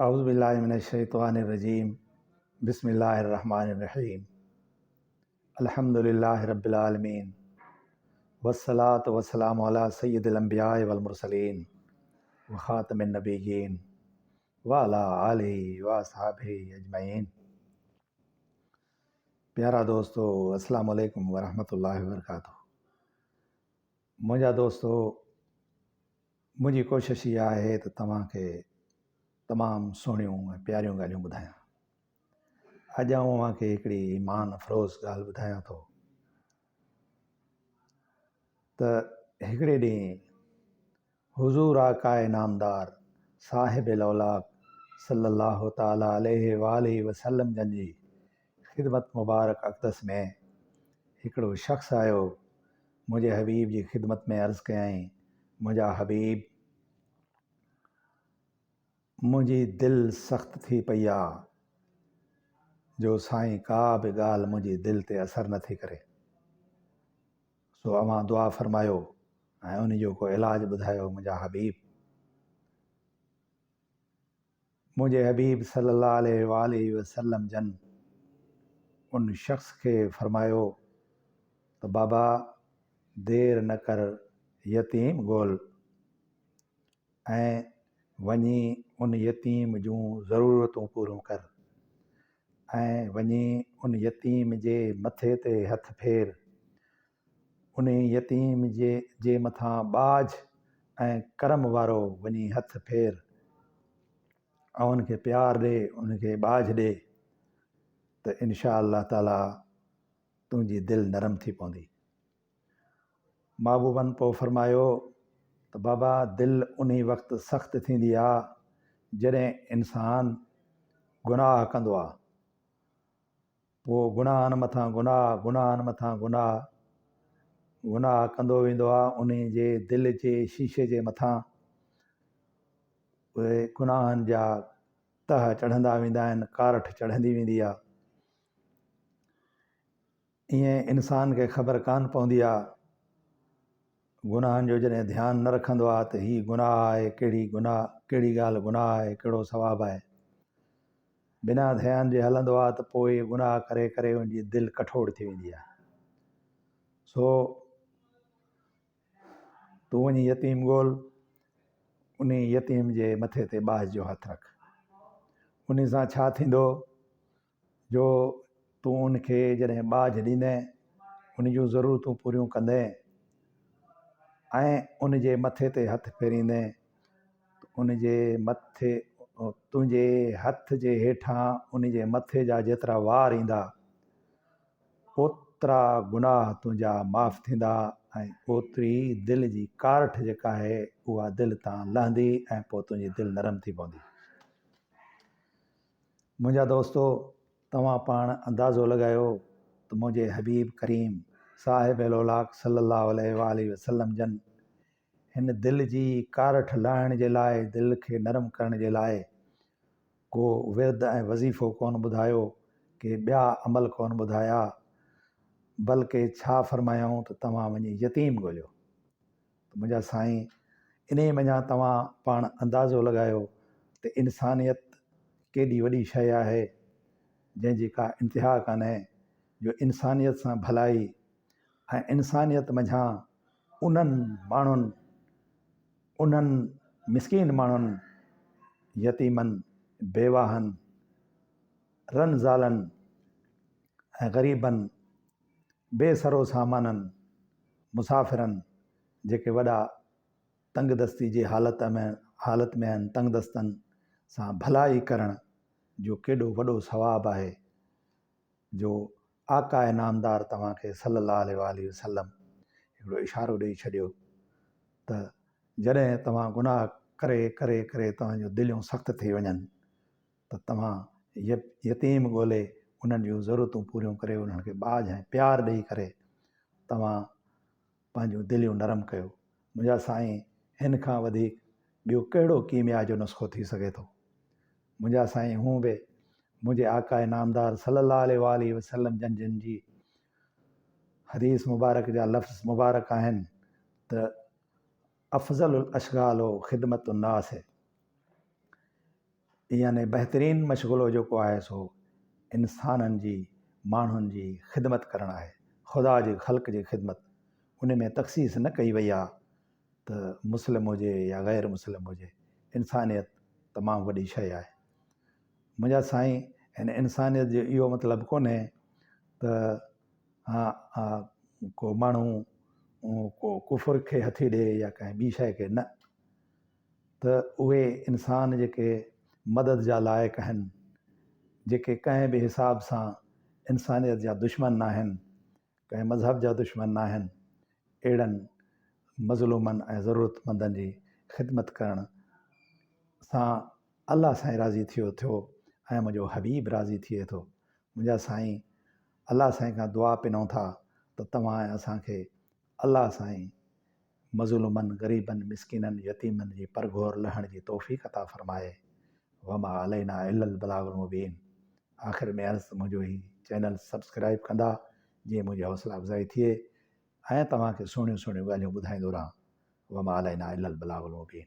اعوذ بالله من الشيطان الرجيم بسم الله الرحمن الرحيم الحمد لله رب العالمين والصلاة والسلام على سيد الانبياء والمرسلين وخاتم النبيين وعلى آله واصحابه اجمعين پيارا دوستو السلام عليڪم ورحمة الله وبرڪاته منهنجا دوستو منهنجي ڪوشش اها آهي ته توهان کي تمام سهڻيون ۽ پياريون ڳالهيون ٻڌايان. اڄ آئون اوهان کي هڪڙي ايمان افروز ڳالهه ٻڌايان ٿو ته هڪڙي ڏينهن حضور آقاء نامدار صاحب لولاڪ صلي الله تعالٰي عليه واٰله وسلم جن جي خدمت مبارڪ اقدس ۾ هڪڙو شخص آيو منهنجي حبيب جي خدمت ۾ عرض ڪيائين، منهنجا حبيب! منهنجي دل سخت ٿي پئي آ، جو سائين ڪا به ڳالهه منهنجي دل تي اثر نه ٿي ڪري. سو اوهان دعا فرمايو ۽ ان جو ڪو علاج ٻڌايو منهنجا حبيب! منهنجي حبيب صلّي اللّٰه عليه واٰله وسلّم جن ان شخص کي فرمايو ته بابا دير نه ڪر يتيم ڳول ۽ وڃي ان يتيم جون ضرورتون پوريون ڪر ۽ وڃي ان يتيم جي مٿي تي هٿ ڦير انهي يتيم جي جي مٿان ٻاجهه ۽ ڪرم وارو وڃي هٿ ڦير ۽ ان کي پيار ڏي ان کي ٻاجهه ڏي ته انشاء الله تعالي تنهنجي دل نرم ٿي پوندي. محبوبن پوء فرمايو ته بابا دل انهي وقت سخت ٿيندي آ جڏهن انسان گناهه ڪندو آ. پوء گناهن مٿان گناهه، گناهن مٿان گناهه، گناهه ڪندو ويندو آهي، انهي جي دل جي شيشي جي مٿان اهي گناهن جا تهه چڙهندا ويندا آهن، ڪارٺ چڙهندي ويندي آهي. ائين انسان کي خبر ڪانه پوندي آهي، گناهن جو جڏهن ڌيان نه رکندو آهي ته هي گناهه آهي، ڪهڙي گناهه، ڪهڙي ڳالهه گناهه آهي، ڪهڙو ثواب آهي. بنا ڌيان جي هلندو آهي ته پوء اهي گناهه ڪري ڪري ان جي دل ڪٺوڙ ٿي ويندي آهي. سو تون وڃي يتيم ڳول، انهي يتيم جي مٿي تي ٻاجهه جو هٿ رک. انهي سان ڇا ٿيندو جو تون ان کي جڏهن ٻاجهه ڏيندين، ان جون ضرورتون پوريون ڪندين ۽ ان جي مٿي تي هٿ ڦيريندين ان جي مٿي تنهنجي هٿ جي هيٺان ان جي مٿي جا جيترا وار ايندا، اوترا گناهه تنهنجا معاف ٿيندا ۽ اوتري دل جي ڪارٺ جيڪا آهي اها دل تان لهندي ۽ پوء تنهنجي دل نرم ٿي پوندي. منهنجا دوستو! توهان پاڻ اندازو لڳايو ته منهنجي حبيب ڪريم صاحب لولاڪ صلّي اللّٰه عليه واٰله وسلّم جن هن دل جي ڪارٺ لاهڻ جي لاء، دل کي نرم ڪرڻ جي لاء ڪو ورد ۽ وظيفو ڪونه ٻڌايو، ڪي ٻيا عمل ڪونه ٻڌايا، بلڪه ڇا فرمايائون ته توهان وڃي يتيم ڳوليو. ته منهنجا سائين، انهيء منجهان توهان پاڻ اندازو لڳايو ته انسانيت ڪيڏي وڏي شيء آهي، جنهن جي ڪا انتها ڪانهي، جو انسانيت سان ڀلائي ۽ انسانيت منجهان انهن ماڻهن، انهن مسڪين ماڻهن، يتيمن، بيواهن، رن زالن ۽ غريبن، بي سرو سامانن، مسافرن، جيڪي وڏا تنگدستي جي حالت ۾ حالت ۾ آهن، تنگدستن سان ڀلائي ڪرڻ جو ڪيڏو وڏو ثواب آهي. جو آقاء نامدار توهان کي صلّي اللّٰه عليه واٰله وسلّم هڪڙو اشارو ڏئي ڇڏيو ته جڏهن توهان گناهه ڪري ڪري ڪري توهان جون دليون سخت ٿي وڃن ته توهان يتيم ڳولي انهن جون ضرورتون پوريون ڪري انهن کي ٻاجهه ۽ پيار ڏئي ڪري توهان پنهنجون دليون نرم ڪيو. منهنجا سائين هن کان وڌيڪ ٻيو ڪهڙو ڪيميا جو نسخو ٿي سگهي ٿو. منهنجا سائين هون به منهنجي آقاء نامدار صلي الله عليه واٰله وسلم جن جن جي حديث مبارڪ جا لفظ مبارڪ آهن ته افضل الاشغال خدمت الناس. يعني بهترين مشغلو جيڪو آهي سو انسانن جي، ماڻهن جي خدمت ڪرڻ آهي، خدا جي خلق جي خدمت، ان ۾ تخصيص نه ڪئي وئي آهي ته مسلم هجي يا غير مسلم هجي، انسانيت تمام وڏي شيء آهي. منهنجا سائين هن انسانيت جو اهو مطلب ڪونهي ته ها ڪو ماڻهو ڪو ڪفر کي هٿي ڏئي يا ڪنهن ٻي شيء کي نه. ته اهي انسان جيڪي مدد جا لائق آهن، جيڪي ڪنهن به حساب سان انسانيت جا دشمن ناهن، ڪنهن مذهب جا دشمن ناهن، اهڙن مظلومن ۽ ضرورتمندن جي خدمت ڪرڻ سان الله سائين راضي ٿيو ٿيو ۽ منهنجو حبيب راضي ٿئي ٿو. منهنجا سائين الله سائين کان دعا پنون ٿا ته توهان ۽ اسان کي الله سائين مظلومن، غريبن، مسڪينن، يتيمن جي پرگهور لهڻ جي توفيق عطا فرمائي. وما علينا الا البلاغ المبين آخر ۾ عرض ته منهنجو هي چينل سبسڪرائيب ڪندا جيئن منهنجي حوصله افزائي ٿئي ۽ توهان کي سهڻيون سهڻيون ڳالهيون ٻڌائيندو رهان. وما علينا الا البلاغ المبين.